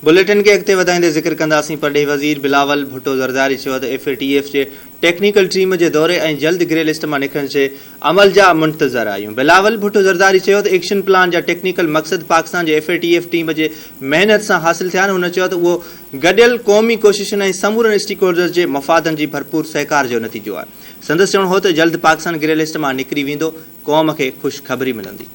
Bulletin کي اڳتي وڌائيندي ذڪر ڪنداسين پرڏيهي وزير بلاول ڀٽو زرداري چيو ته ايف اي ٽي ايف جي ٽيڪنيڪل ٽيم جي دوري ۽ جلد گري لسٽ مان نڪرڻ جي عمل جا منتظر آهيون. بلاول ڀٽو زرداري چيو ته ايڪشن پلان جا ٽيڪنيڪل مقصد پاڪستان جي ايف اي ٽي ايف ٽيم جي محنت سان حاصل ٿيا آهن. هن چيو ته اهو گڏيل قومي ڪوششن ۽ سمورن اسٽيڪ هولڊرز جي مفادن جي ڀرپور سهڪار جو نتيجو آهي. سندس چوڻ هو ته جلد پاڪستان گري لسٽ مان نڪري ويندو، قوم کي خوشخبري ملندي.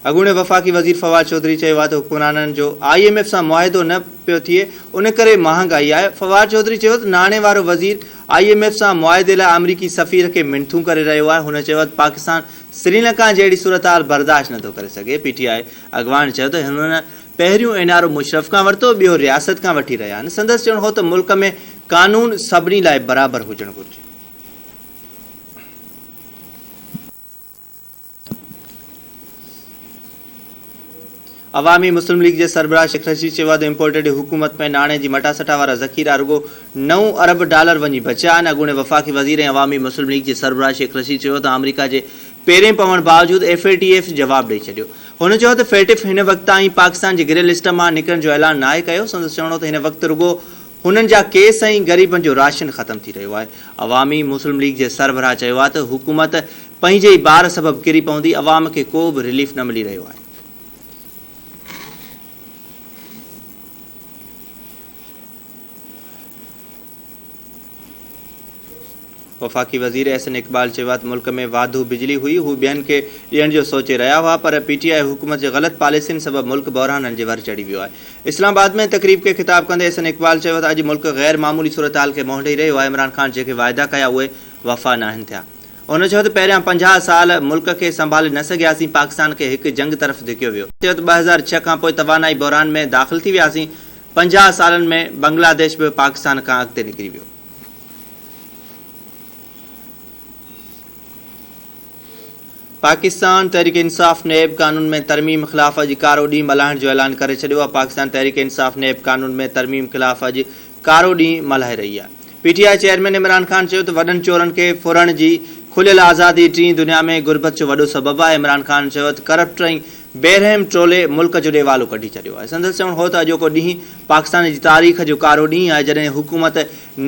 اڳوڻي وفاقي وزير فواد چوڌري چيو آهي ته حڪمرانن جو I M F سان معاهدو نه پيو ٿئي ان ڪري مهانگائي آهي. فواد چوڌري چيو ته ناڻي وارو وزير I M F سان معاهدي لاء آمريڪي سفير کي منٿون ڪري رهيو آهي. هن چيو ته پاڪستان سريلنڪا جهڙي صورتحال برداشت نٿو ڪري سگهي. پي ٽي آء اڳواڻ چيو ته هنن پهريون اين آر او مشرف کان ورتو، ٻيو رياست کان وٺي رهيا آهن. سندس چوڻ هو ته ملڪ ۾ قانون سڀني لاء برابر هجڻ گهرجي. عوامي مسلم ليگ جي سربراهه شيخ رشيد چيو آهي ته امپورٽيڊ حڪومت ۾ ناڻي جي مٽاسٽا وارا ذخيرا رڳو نو ارب ڊالر وڃي بچيا آهن. اڳوڻي وفاقي وزير ۽ عوامي مسلم ليگ جي سربراهه شيخ رشيد چيو ته آمريڪا جي پيرين پوڻ باوجود ايف اي ٽي ايف جواب ڏئي ڇڏيو. هن چيو ته فيٽف هن وقت تائين پاڪستان جي گري لسٽ مان نڪرڻ جو اعلان ناهي ڪيو. سندس چوڻ هو ته هن وقت رڳو هنن جا ڪيس ۽ غريبن جو راشن ختم ٿي رهيو آهي. عوامي مسلم ليگ جي سربراهه چيو آهي ته حڪومت پنهنجي ئي بار سبب ڪري پوندي، عوام کي ڪو به رليف نه ملي رهيو آهي. وفاقي وزير احسن اقبال چيو آهي ته ملڪ ۾ واڌو بجلي هئي، هو ٻين کي ڏيڻ جو سوچي رهيا هئا پر پي ٽي آء حڪومت جي غلط پاليسين سبب ملڪ بحرانن جي ور چڙهي ويو آهي. اسلام آباد ۾ تقريب کي خطاب ڪندي احسن اقبال چيو ته اڄ ملڪ غير معمولي صورتحال کي منهن ڏئي رهيو آهي، عمران خان جيڪي واعدا ڪيا اهي وفا ناهن ٿيا. هن چيو ته پهريان 50 سال ملڪ کي سنڀالي نه سگهياسين، پاڪستان کي هڪ جنگ طرف ڌڪيو ويو. چيو ته 2006 کانپوء توانائي بحران ۾ داخل ٿي وياسين، 50 سالن ۾ بنگلاديش به پاڪستان کان اڳتي نڪري ويو. پاڪستان تحريڪ انصاف نيب قانون ۾ ترميم خلاف اڄ ڪارو ڏينهن ملهائڻ جو اعلان ڪري ڇڏيو آهي. پاڪستان تحريڪ انصاف نيب قانون ۾ ترميم خلاف اڄ ڪارو ڏينهن ملهائي رهي آهي. P T I chairman Imran Khan چيو ته وڏن چورن کي ڦرڻ جي کليل آزادي ٽين دنيا ۾ غربت جو وڏو سبب آهي. عمران خان چيو ته ڪرپٽ ۽ بي رحم ٽولي ملڪ جو ڏيوالو ڪڍي ڇڏيو آهي. سندس چوڻ هو ته اڄوڪو ڏينهن پاڪستان جي تاريخ جو ڪارو ڏينهن آهي جڏهن حڪومت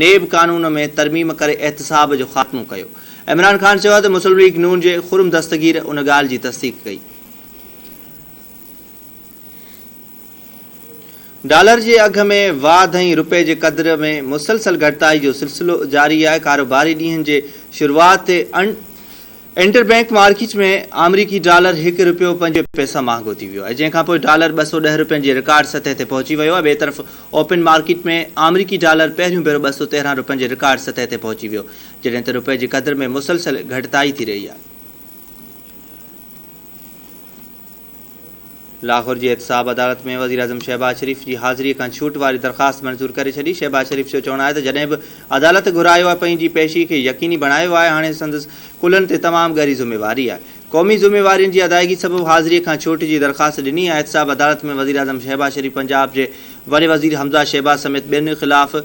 نيب قانون ۾ ترميم ڪري احتساب جو خاتمو ڪيو. عمران خان چيو آهي ته مسلم ليگ نون جي خرم دستگير ان ڳالهه جي تصديق ڪئي. ڊالر جي اگهه ۾ واڌ ۽ رپئي جي قدر ۾ مسلسل گهٽتائي جو سلسلو جاري آهي، ڪاروباري ڏينهن جي شروعات تي انٽر بئنڪ مارڪيٽ ۾ آمريڪي ڊالر هڪ رپيو 25 پئسا مهانگو ٿي ويو آهي، جنهن کانپوء ڊالر 210 رپين جي رڪارڊ سطح تي پهچي ويو آهي، ٻئي طرف اوپن مارڪيٽ ۾ آمريڪي ڊالر پهريون ڀيرو 213 رپين جي رڪارڊ سطح تي پهچي ويو، جڏهن ته رپئي جي قدر ۾ مسلسل گهٽتائي ٿي رهي آهي. لاهور جي احتساب عدالت ۾ وزيراعظم شهباز شريف جي حاضري کان ڇوٽ واري درخواست منظور ڪري ڇڏي. شهباز شريف جو چوڻ آهي ته جڏهن به عدالت گهرايو آهي پنهنجي پيشي کي يقيني بڻايو آهي، هاڻي سندس ڪلهن تي تمام ڳري ذميواري آهي. قومي ذميوارين جي ادائيگي سبب حاضري کان ڇوٽ جي درخواست ڏني آهي. احتساب عدالت ۾ وزيراعظم شهباز شريف پنجاب جي وڏي وزير حمزه شهباز سميت ٻين خلاف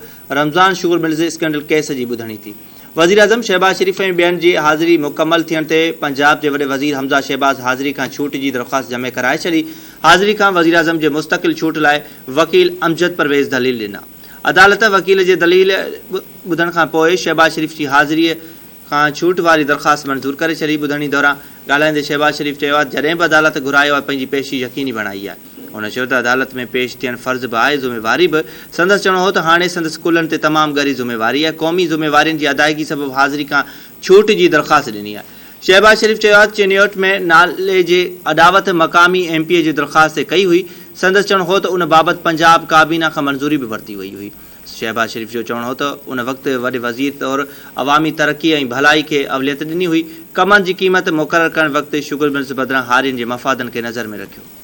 Ramzan sugar mills scandal case جي ٻڌڻي ٿي. وزيراعظم شهباز شريف ۽ ٻين جي حاضري مڪمل ٿيڻ تي پنجاب جي وڏي وزير حمزه شهباز حاضري کان ڇوٽ جي درخواست جمع ڪرائي ڇڏي. حاضري کان وزيراعظم جي مستقل ڇوٽ لاء وڪيل امجد پرويز دليل ڏنا. عدالت وڪيل جي دليل ٻڌڻ کان پوء شهباز شريف جي حاضري کان ڇوٽ واري درخواست منظور ڪري ڇڏي. ٻڌڻي دوران ڳالهائيندي شهباز شريف چيو آهي ته جڏهن به عدالت گهرايو آهي پنهنجي پيشي يقيني بڻائي آهي. هن چيو ته عدالت ۾ پيش ٿيڻ فرض به آهي ذميواري به. سندس چوڻ هو ته هاڻي سندس ڪلهن تي تمام ڳري ذميواري آهي، قومي ذميوارين جي ادائيگي سبب حاضري کان ڇوٽ جي درخواست ڏني آهي. شهباز شريف چيو آهي ته چنيوٽ ۾ نالي جي اڏاوت مقامي ايم پي اي جي درخواست تي ڪئي هئي. سندس چوڻ هو ته ان بابت پنجاب ڪابينا کان منظوري به ورتي وئي هئي. شهباز شريف جو چوڻ هو ته ان وقت وڏي وزير طور عوامي ترقي ۽ ڀلائي کي اوليت ڏني هئي، ڪمند جي قيمت مقرر ڪرڻ وقت شگر ملز بدران هارين جي مفادن کي نظر ۾ رکيو.